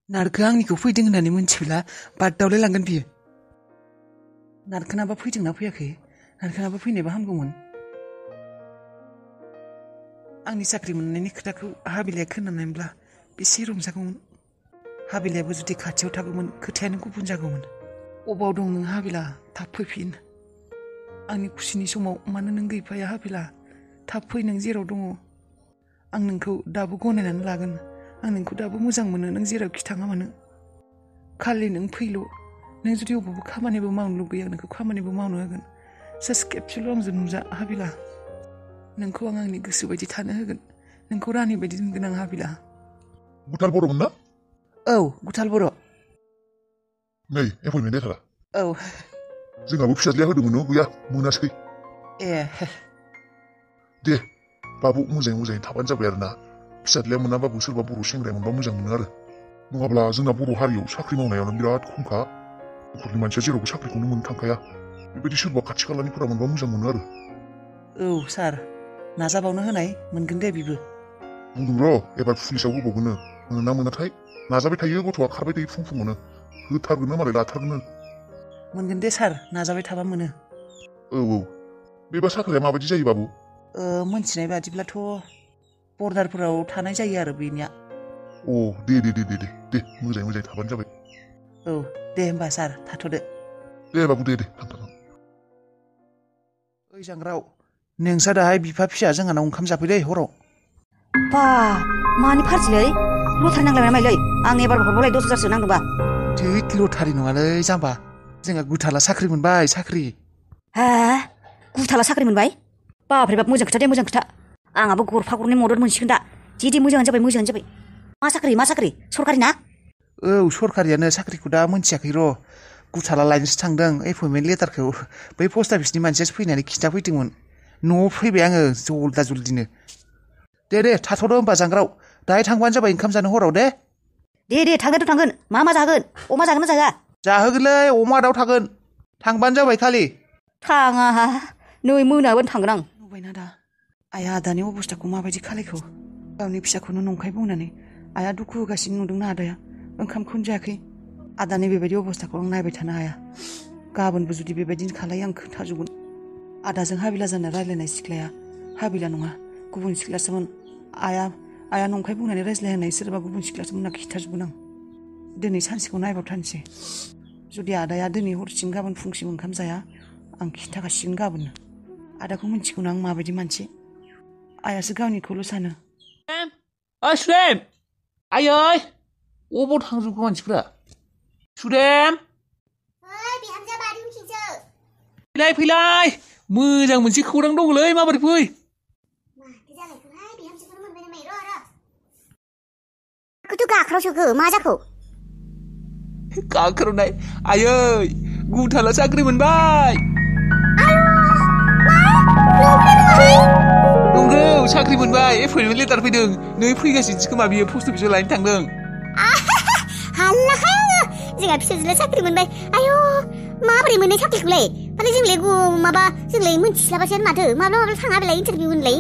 नारखो आंनिखौ फैदों होननानै मोनथिब्ला बादावलाय लांगोन बियो। नारखोनाबा फैदोंना फैयाखै? नारखोनाबा फैनायबा हामगौमोन। आंनि साख्रि मोननायनि खोथाखौ हाबिलाया खोनानायमोनब्ला बेसे रंजागौमोन। हाबिलायाबो जुदि खाथियाव थागौमोन खोथायानो गुबुन जागौमोन। अबाव दं नों हाबिला? थाब फैफिन। आंनि खुसिनि समाव मानो नों गैफाया हाबिला? थाब फै नों जेराव दङ। आं नोंखौ दाबो गनायनानै लागोन। आं नोंखौ दाबो मोजां मोनो नों जेरावखि थाङा मानो। खालि नों फैल'। नों जुदि अबावबो खामानिबो मावनो लुगैयो आं नोंखौ खामानिबो मावनो होगोन। जास्ट खेबसेल' आंजों नुजा हाबिला। नोंखौ आं आंनि गोसो बायदि थानो होगोन। नोंखौ रानि बायदि दोनगोन आं हाबिला। गुथाल बर'मोन ना? औ गुथाल बर'। नै एपइन्टमेन्ट लेटारा। औ जोंहाबो फिसाज्लाया होदोंमोन गैया मोनासै। ए दे बाबु मोजाङै थाबानो जाबाय आरो ना। फिसाज्लाया मोनाबाबो सोरबा बर' सेंग्राया मोनबा मोजां मोनो आरो। नङाब्ला जोंना बर' हारियाव साख्रि मावनायावनो बिराद खमखा। न'खरनि मानसिया जेरावबो साख्रिखौनो मोननो थांखाया। बेबायदि सोरबा खाथि खालानिफोरा मोनबा मोजां मोनो आरो। औ सार नाजाबावनो होनाय मोनगोन दे बिबो। बुंदों र' एबार पुलिसाव होबावगोननो। मोनोना मोनाथाय नाजाबाय थायो गथ'आ खारबाय थायो फुङावनो। होथारगोननो मालाय लाथारगोननो। मोनगोन दे सार नाजाबाय थाबा मोनो। औ बेबा साख्रिया माबायदि जायो बाबु? मोनथिनाय बादिब्लाथ' बर्डारफोराव थानाय जायो आरो बेनिया। अ दे मोजाङै थाबानो जाबाय। औ दे होमबा सार थाथ'दो। दे बाबु दे थां। ओइ जांग्राव नोंस्रा दाहाय बिफा फिसा जोंहानाव ओंखाम जाफैदै हराव। बा मानि पार्टिलै? लटारि नांलायबाय नामालै? आं एबार हरबालाय 10,000सो नांदोंबा। थैद लटारि नङालै जाम्बा। जोंहा गुथाला साख्रि मोनबाय साख्रि। हा गुथाला साख्रि मोनबाय? बाब्रे बाब मोजां खोथा दे मोजां खोथा। आंहाबो गरफा गरनै मदद मोनसिगोन दा। दे मोजाङानो जाबाय। मा साख्रि? सरकारि ना? औ सरकारियानो। साख्रिखौ दा मोनथियाखै र'। गुथाला लायनोसो थांदों एपइन्टमेन्ट लेटारखौ। बै पस्ट अफिसनि मानसियासो फैनानै खिन्थाफैदोंमोन। न'आव फैबाय आङो जल्दा-जल्दिनो। दे थाथ'दो होमबा जांग्राव। दाहाय थांबानो जाबाय ओंखाम जानो हराव दे। दे थांगोन। मा जागोन? अमा जागोन ना जाया? जाहोगोनलै अमा दाउ थागोन। थांबानो जाबाय खालि। थाङा नै मोनाबानो थांगोन आं। नुबायना दा आइया आदानि अबस्थाखौ माबायदि खालायखौ। गावनि फिसाखौनो नंखाय बुंनानै आइया दुखु होगासिनो नुदोंना आदाया। ओंखामखौनो जायाखै। आदानि बेबायदि अबस्थाखौ आं नायबाय थानो हाया। गाबोनबो जुदि बेबायदिनो खालायो आं खोन्थाजोबगोन। आदाजों हाबिला जाना रायज्लायनाय सिख्लाया हाबिला नङा गुबुन सिख्लासोमोन। आइया नंखाय बुंनानै रायज्लायहोनाय सोरबा गुबुन सिख्लासोमोन होनना खिन्थाजोबगोन आं। दिनै सानसेखौ नायबावथारनोसै। जुदि आदाया दिनै हरसिम गाबोन फुंसिम ओंखाम जाया आं खिन्थाखासिगोन गाबोननो। आदाखौ मिन्थिगौना आं माबायदि मानसि। आइयासो गावनिखौल' सानो। सुदेम आयै अबाव थांजोबखो मानसिफ्रा? सुदेम फैलाय मोजां मोनसे खौरां दङलै माबोरै फै। गाख्राव सोखो मा जाखो? गाख्रावनाय आयै गुथाला साख्रि मोनबाय। नंगौ साख्रि मोनबाय। एपइन्टमेन्ट लेटार फैदों। नै फैगासिनोसो खोमा बियो पस्ट अफिसाव लायनो थांदों। हाल्लाखाय आङो जोंहा फिसाजोला साख्रि मोनबाय। आयौ माबोरै मोननाय साख्रिखौलाय? माने जोंलाय जोंलाय मोनथिस्लाबासै माथो। माब्ला थाङा बेलाय इन्टारभिउ होनलाय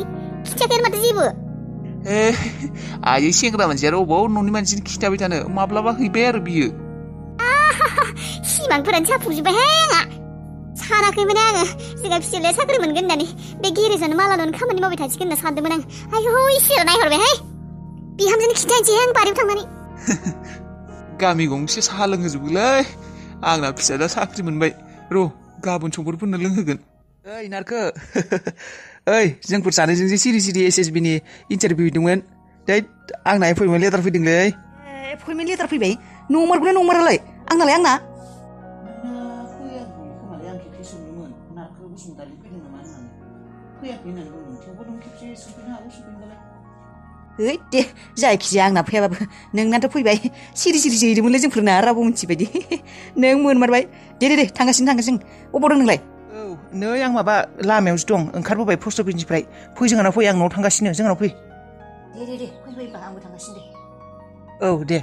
खिन्थायाखै माथो जेबो। आयै सेंग्रा मानसिया अबाव न'नि मानसिनि खिन्थाबाय थानो। माब्लाबा हैबाय आरो बियो। सिमांफोरानो साफुंजोब्बायहाय आंहा। सानाखैमोन आङो जोंहा फिसाज्लाया साख्रि मोनगोन होननानै। बे गेरेजावनो मालानावनो खामानि मावबाय थासिगोन होनना सानदोंमोन आं। आयौ इसोरा नायहरबायहाय। बिहामजोनो खिन्थानोसै आं बारियाव थांनानै। गामि गंसे साहा लोंहोजोबोलै। आंना फिसाज्ला साख्रि मोनबाय। र' गाबोन समफोरनो लोंहोगोन। ओइ नारखो ओइ जोंफोर सानैजों सिरि SSB नि इन्टारभिउ हैदोंमोन। आंना एपइन्टमेन्ट लेटार फैदोंलै। एपइन्टमेन्ट लेटार फैबाय? नंमारगौना आंनालाय आंना? खोमालाय आं खेबसे सोंदोंमोन नारखो बसुमतारी फैदों नामा होननानै। फैयाखै होननानै बुंदों। थेवबो नों खेबसे सोंफैनो हागौ सोंफैनोबालाय। दे जायखिजाया आंना फैयाबाबो नोंनाथ' फैबाय। सिरिसो हैदोंमोनलै जोंफोरना रावबो मिथिबायदि। नों मोनमारबाय। दे थांगासिनो। अबाव दं नोंलाय? औ नै आं माबा लामायावसो दं। ओंखारबोबाय पस्ट अफिसनिफ्राय। फै जोंहानाव फै। आं न'आव थांगासिनो। जोंहानाव फै। दे फैबा आंबो थांगासिनो दे। औ दे।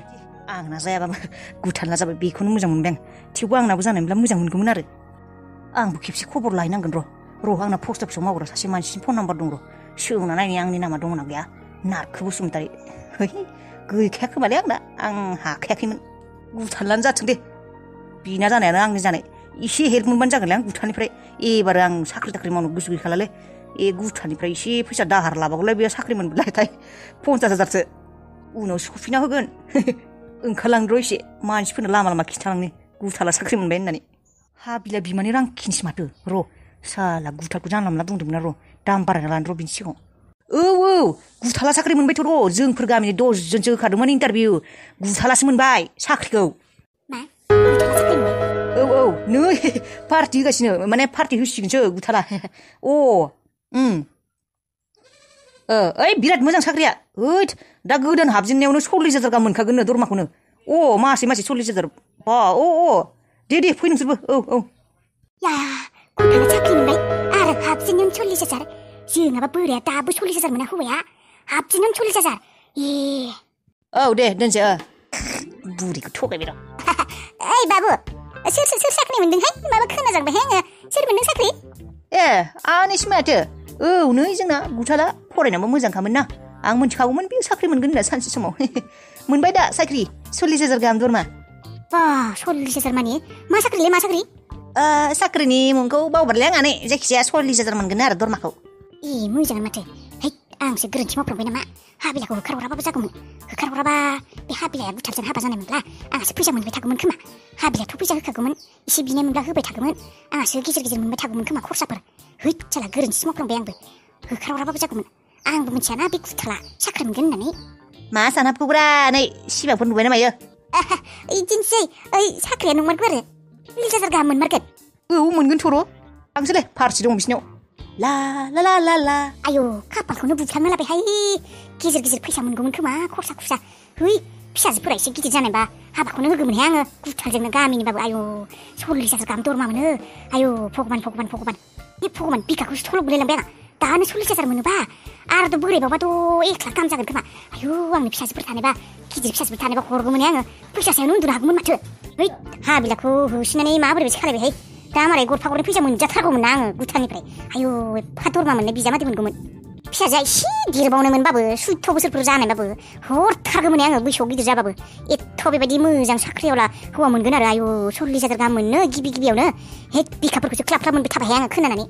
आंना जायाबाबो गुथाला जाबाय बेखौनो मोजां मोनबाय आं। थेवबो आंनाबो जानायमोनब्ला मोजां मोनगौमोन आरो। आंबो खेबसे खबर लाहैनांगोन र' आंना पस्ट अफिसाव मावग्रा सासे मानसिनि फन नाम्बार दं र'। सोंना नायनि आंनि नामा दंना गैया। नारखो बसुमतारी। गैखाया खोमालै आं हाखायाखैमोन गुथालानो जाथों दे बिना जानायानो आंनि जानाय एसे हेल्प मोनबानो जागोनलै आं गुथानिफ्राय एबार आं साख्रि ताख्रि मावनो गोसो गैखालालै गुथानिफ्राय एसे फैसा दाहार लाबागौलाय बेयो साख्रि मोनब्लाथाय 50,000सो उनाव सुख'फिनना होगोन ओंखारलांदो एसे मानसिफोरनो लामा लामा खिन्थालांनि गुथाला साख्रि मोनबाय होननानै हाबिला बिमानि रांखिनोसै माथो र' साला गुथालखौ जानला मोनला बुंदोंमोन र' दाम बारायना लानो र' बिनि सिगाङाव औ गुथाला साख्रि मोनबायथ' र' जोंफोर गामिनि 10 जनसो होखादोंमोन इन्टारभिउ गुथालासो मोनबाय साख्रिखौ मा गुथाला साख्रि मोनबाय औ नै पार्टि होगासिनो माने पार्टि होसिगोनसो गुथाला ओइ बिराद मोजां साख्रिया ओइ दा गोदान हाबजेननायावनो 40,000 गाहाम मोनखागोननो दरमाखौनो मासे 40,000 दे फै नोंसोरबो औ या गुथाला साख्रि मोनबाय आरो हाबजेननायावनो 40,000 जोंहाबा बोराया दाबो 40,000 मोना हौवाया हाबजेननायावनो 40,000 औ दे दोनसै बुरिखौ थगायबाय र' ओइ बाबु सोर साख्रि मोनदोंहाय माबा खोनाजांबायहाय आङो सोर मोनदों साख्रि आनैसो माथो औ नै जोंना गुथाला फरायनायावबो मोजांखामोन ना आं मोनथिखागौमोन बे साख्रि मोनगोन होनना सानसे समाव मोनबाय दा साख्रि 40,000 गाहाम दरमा बा 40,000 मानि मा साख्रि साख्रिनि मुंखौ बावबारलै आं आनै जायखिजाया 40,000 मोनगोन आरो दरमाखौ मोजां माथो है आंसो गोरोन्थि मावफ्लांबाय नामा हाबिलाखौ होखारहराबाबो जागौमोन होखारहराबा बे हाबिलाया गुथालजों हाबा जानायमोनब्ला आंहासो फैसा मोनबाय थागौमोन खोमा हाबिलायाथ' फैसा होखागौमोन एसे बिनाय मोनब्ला होबाय थागौमोन आंहासो गेजेर मोनबाय थागौमोन खोमा खरसाफोर है साला गोरोन्थिसो मावफ्लांबाय आंबो होखारहराबाबो जागौमन आंबो मिथियाना बे गुथाला साख्रि मोनगोन होननानै मा सानाबखौब्रा नै सिमांफोर नुबाय ना मायो इदिनोसै ओइ साख्रिया नंमारगौ आरो 40,000 गाहाम मोनमारगोन मोनगोनथ' र' आंसोलै फारसि दं बिसिनाव ला ला ला ला ला आयौ खाफालखौनो बुफ्लांना लाबायहाय गेजेर फैसा मोनगौमोन खोमा खरसा खुसा है फिसाजोफोरा एसे गिदिर जानायबा हाबाखौनो होगौमोनहाय आङो गुथालजोंनो गामिनिबाबो आयौ 40,000 गाहाम दरमा मोनो आयौ भगबान बे भगबान बिखाखौसो थल' गोलैलांबाय आंहा दानो 40,000 मोनोबा आरोथ' बोरायबावबाथ' 1 लाख गाहाम जागोन खोमा आयौ आंनि फिसाजोफोर थानायबा गिदिर फिसाजोफोर थानायबा हरगौमोन आङो फैसा सायावनो उन्दुनो हागौमोन माथो है हाबिलाखौ होसिनानै माबोरैबासो खालायबायहाय दा मालाय गरफा गरनै फैसा मोनजाथारगौमोन ना आङो गुथानिफ्राय आयौ एफा दरमा मोननाय बिजामादै मोनगौमोन फिसाजोआ एसे देरबावनोमोनबाबो 14 बोसोरफोर जानायबाबो हरथारगौमोन आङो बैसोआव गिदिर जाबाबो एथ' बेबायदि मोजां साख्रियावला हौवा मोनगोन आरो आयौ 40,000 गाहाम मोननो गिबियावनो बिखाफोरखौसो ख्लाब मोनबाय थाबाय आङो खोनानानै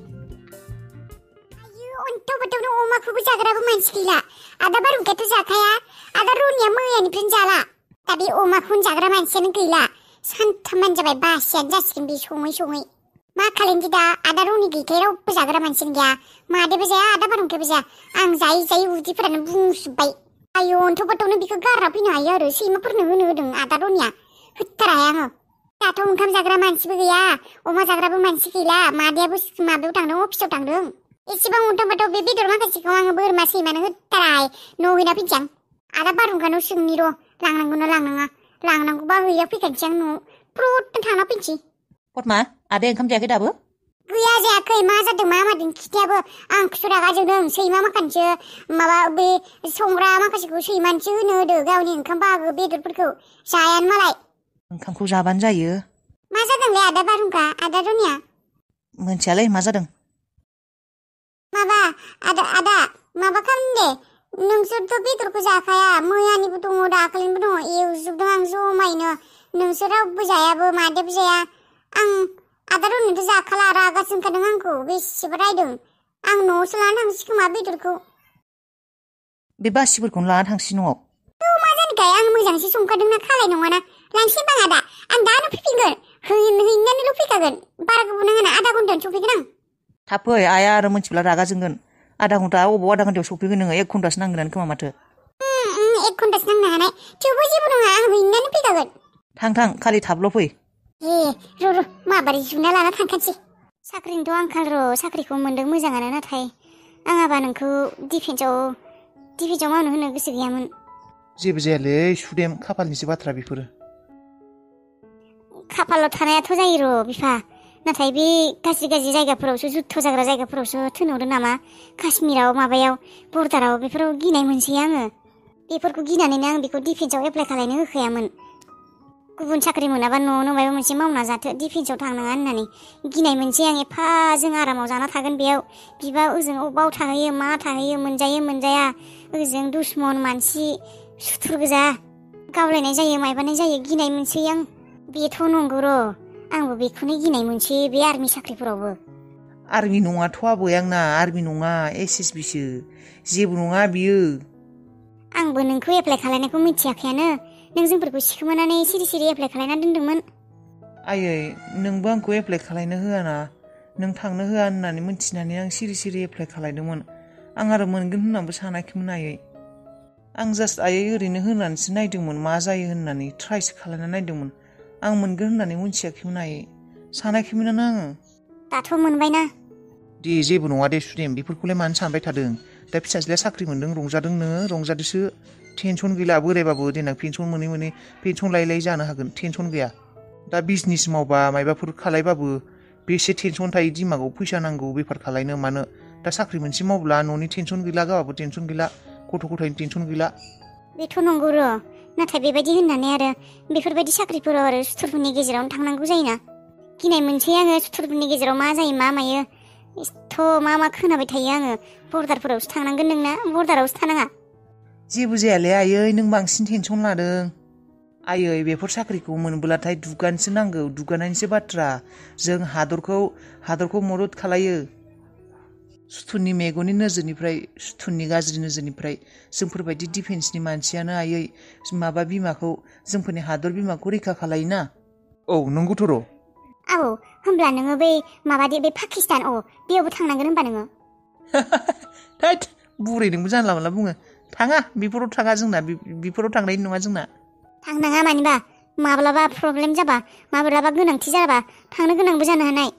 अन्थावबाथावनो अमाखौबो जाग्राबो मानसि गैला आदा बारुंखायाथ' जाखाया आदा रनिया मैयानिफ्रायनो जाला दा बे अमाखौनो जाग्रा मानसियानो गैला सानथामानो जाबाय बासियानो जासिगोन बे सङै मा खालामनोसै दा आदा रनि गैखाय रावबो जाग्रा मानसियानो गैया मादैबो जाया आदा बारुंखायाबो जाया आं जायै उदैफोरानो बुंजोब्बाय आयौ अन्थावबाथावनो बिखौ गारना फैनो हायो आरो सैमाफोरनो होनो होदों आदा रनिया होथाराहाय आङो दाथ' ओंखाम जाग्रा मानसिबो गैया अमा जाग्राबो मानसि गैला मादैयाबो माबायाव थांदों अफिसाव थांदों एसेबां अन्थावबाथाव बे बेदर माखासेखौ आङो बोरमा सैमानो होथाराहाय न'आव हैना फैनोसै आं आदा बारुंखानाव सोंनि र' लांनांगौना लांनाङा लांनांगौबा हैया फैखानोसै आं न'आव प्र'ट थांना फैनोसै पद्मा आदाया ओंखाम जायाखै दाबो गैया जायाखै मा जादों मा मादों खिथायाबो आं खिथु रागा जोंदों सैमा माखानोसो माबा बे संग्रा माखासेखौ सैमानोसो होनो होदो गावनि ओंखाम बाहागो बेदरफोरखौ जायानो मालाय ओंखामखौ जाबानो जायो मा जादोंलै आदा बारुंखा आदा रनिया मोनथियालै मा जादों माबा आदा माबा खालाम दे नोंसोरथ' बेदरखौ जाखाया मैयानिबो दङ दाखालिनिबो दङ एवजोबदों आं जमायैनो नोंसोर रावबो जायाबो मादैबो जाया आं आदा रनियाथ' जाखाला रागा जोंखादों आंखौ बेसेबा रायदों आं न'आवसो लाना थांसै खोमा बेदरखौ बे बासिफोरखौनो लाना थांसै न'आव मा जानिखाय आं मोजांसो संखादोंना खालाय नङाना लांसै बां आदा आं दानो फैफिनगोन हैनानैल' फैखागोन बारा गोबाव नाङाना आधा घन्टायावनो सफैगोन आं थाब फै आइया आरो मोनथिब्ला रागा जोंगोन आधा घन्टा अबाव आधा घन्टायाव सफैगोन नोङो 1 घन्टासो नांगोन खोमा माथो 1 घन्टासो नांनो हानाय थेवबो जेबो नङा आं हैनानै फैखागोन थां खालि थाबल' फै र' माबारै जुना लाना थांखानोसै साख्रिनिथ' आंखाल र' साख्रिखौ मोनदों मोजाङानो नाथाय आंहाबा नोंखौ डिफेन्सआव मावनो होनो गोसो गैयामोन जेबो जायालै सुदेम खाफालनिसो बाथ्रा बेफोरो खाफालाव थानायाथ' जायो र' बिफा नाथाय बे गाज्रि जायगाफोरावसो जुद्ध जाग्रा जायगाफोरावसो थिनहरो नामा काश्मीराव माबायाव बर्डाराव बेफोराव गिनाय मोनसै आङो बेफोरखौ गिनानैनो आं बेखौ डिफेन्सआव एप्लाइ खालायनो होखायामोन गुबुन साख्रि मोनाबा न'आवनो माबा मोनसे मावना जाथो डिफेन्सआव थांनाङा होननानै गिनाय मोनसै आं एफा जों आरामाव जाना थागोन बेयाव बिबा ओजों अबाव थाहैयो मा थाहैयो मोनजायो मोनजाया ओजों दुश्मन मानसि सुथुर गोजा गावलायनाय जायो मायबानाय जायो गिनाय मोनसै आं बेथ' नंगौ र' आंबो बेखौनो गिनाय मोनसै बे आर्मि साख्रिफोरावबो आर्मि नङाथ' आबै आंना आर्मि नङा SSBसो जेबो नङा बियो आंबो नोंखौ एप्लाइ खालायनायखौ मिथियाखैयानो नों जोंफोरखौ सिखोमानानै सिरि सिरि एप्लाइ खालायना दोनदोंमोन आयै नोंबो आंखौ एप्लाइ खालायनो होआना नों थांनो होआ होननानै मिन्थिनानै आं सिरि सिरि एप्लाइ खालायदोंमोन आं आरो मोनगोन होननानैबो सानाखैमोन आयै आं जास्ट आयै ओरैनो होनानैसो नायदोंमोन मा जायो होननानै ट्राइसो खालायना नायदोंमोन आं मोनगोन होननानै मिथियाखैमोन आयै सानाखैमोनानो आङो दाथ' मोनबायना दे जेबो नङा दे सुदेम बेफोरखौलाय मानो सानबाय थादों दा फिसाज्लाया साख्रि मोनदों रंजादोंनो रंजादोसो टेनसन गैला बोरायबाबो देनां पेन्सन मोनै पेन्सन लायै जानो हागोन टेनसन गैया दा बिजनेस मावबा मायबाफोर खालायबाबो बेसे टेनसन थायो दिमागाव फैसा नांगौ बेफार खालायनो मानो दा साख्रि मोनसे मावब्ला न'नि टेनसन गैला गावाबो टेनसन गैला गथ' गथायनि टेनसन गैला बेथ' नंगौ र' नाथाय बेबायदि होननानै आरो बेफोरबायदि साख्रिफोराव आरो सुथुरफोरनि गेजेरावनो थांनांगौ जायोना गिनाय मोनसै आङो सुथुरफोरनि गेजेराव मा जायो मा मायो एथ' मा खोनाबाय थायो आङो बर्डारफोरावसो थांनांगोन नोंना बर्डारावसो थानाङा जेबो जायालै आयै नों बांसिन टेनसन लादों आयै बेफोर साख्रिखौ मोनब्लाथाय दुगानसो नांगौ दुगानायनिसो बाथ्रा जों हादरखौ मदद खालायो सुथुरनि मेगननि नोजोरनिफ्राय सुथुरनि गाज्रि नोजोरनिफ्राय जोंफोरबायदि डिफेन्सनि मानसियानो आयै माबा बिमाखौ जोंफोरनि हादर बिमाखौ रैखा खालायोना औ नंगौथ' र' औ होमब्ला नोङो बै माबादि बे पाकिस्तान बेयावबो थांनांगोन होमबा नोङो थैद बुरै नोंबो जानला मोनला बुङो थाङा बेफोराव थाङा जोंना बेफोराव थांनाय नङा जोंना थांनाङा मानिबा माब्लाबा प्रब्लेम जाबा माब्लाबा गोनांथि जाबा थांनो गोनांबो जानो हानाय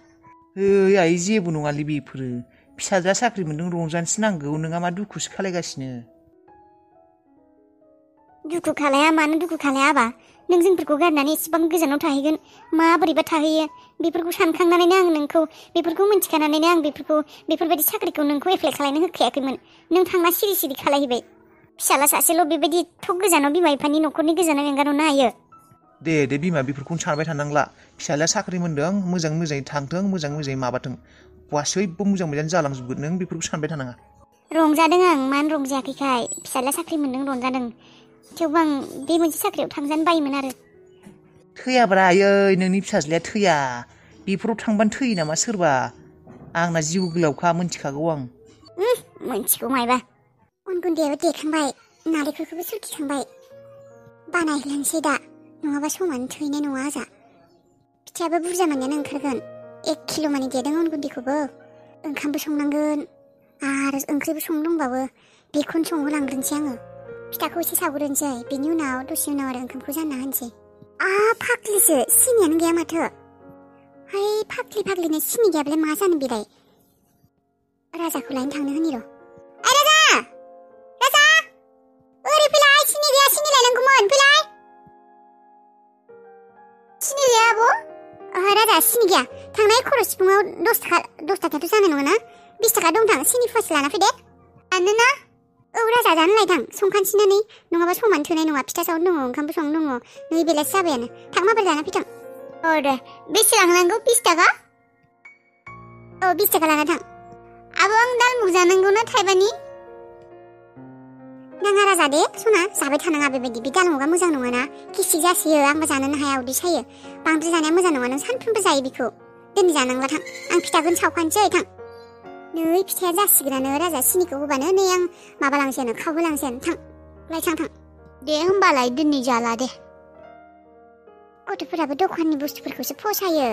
ओइ आयै जेबो नङालै बेफोरो फिसाजोआ साख्रि मोनदों रंजानोसो नांगौ नोंहा मा दुखुसो खालायगासिनो दुखु खालाया मानो दुखु खालायाबा नों जोंफोरखौ गारनानै एसेबां गोजानाव थाहैगोन माबोरैबा थाहैयो बेफोरखौ सानखांनानैनो आं नोंखौ बेफोरखौ मिन्थिखानानैनो आं बेफोरबायदि साख्रिखौ नोंखौ एप्लाइ खालायनो होखायाखैमोन नों थांना सिरि सिरि खालायहैबाय फिसाला सासेल' बेबायदि थ' गोजानाव बिमा बिफानि न'खरनि गोजानाव एंगारहरनो हायो दे बिमा बेफोरखौनो सानबाय थानांला फिसालाया साख्रि मोनदों मोजाङै थांथों मोजाङै माबाथों गासैबो मोजां जालांजोबगोन नों बेफोरखौ सानबाय थानाङा रंजादों आं मानो रंजायाखैखाय फिसाला साख्रि मोनदों रंजादों थेवबो आं बे मोनसे साख्रियाव थांजानो बायोमोन आरो थैयाब्रा आयै नोंनि फिसाज्लाया थैया बेफोराव थांबानो थैयो नामा सोरबा आंना जिउ गोलावखा मिन्थिखागौ आं मोनथिगौ मायबा अन गुन्दैयाबो देखांबाय नारेंखलखौबो सुरखिखांबाय बानायलांसै दा नङाबा समानो थैनाय नङा आजा फिथायाबो बुरजा मानियानो ओंखारगोन 1 किल' मानि देदों अन गुन्दैखौबो ओंखामबो संनांगोन आरो ओंख्रिबो संनो दंबावो बेखौनो संहोलांग्रोनोसै आङो फिथाखौ एसे सावग्रोनोसै बेनि उनाव दसे उनाव आरो ओंखामखौ जानना होनोसै फाग्लिसो सिनियानो गैया माथो हाय फाग्लिनो सिनि गैयाब्लालाय मा जानो बेलाय राजाखौ लायनो थांनो होनि र' राजा ओरै फैलाय सिनि गैया सिनि लायनांगौमोन फैलाय सिनि गैया आब' राजा सिनि गैया थांनाय खर' सिफुङाव 10 थाखायाथ' जानाय नङा ना 20 थाखा दं थां सिनि फवासे लाना फैदे आनोना औ राजा जानो लायदां संखानसिनानै नङाबा समानो थोनाय नङा फिथा सावनो दङ ओंखामबो संनो दङ नै बेलासि जाबायानो थां माबोरै जाना फैथां दे बेसे लांनांगौ 20 थाखा 20 थाखा लाना थां आब' आं दालमुग जानांगौ ना थाइबानि नाङा राजा दे सना जाबाय थानाङा बेबायदि बे दालमुगा मोजां नङाना गिसि जासोयो आंबो जानोनो हाया उदै सायो बांद्राय जानाया मोजां नङा नों सानफ्रोमबो जायो बेखौ दिनै जानांला थां आं फिथाखौनो सावखानोसै थां नै फिथाया जासिगोनानो राजा सिनिखौ होबानो नै आं माबालांसैयानो खावहोलांसैयानो थां लायसां थां दे होमबालाय दिनै जाला दे गथ'फोराबो दखाननि बुस्थुफोरखौसो फसायो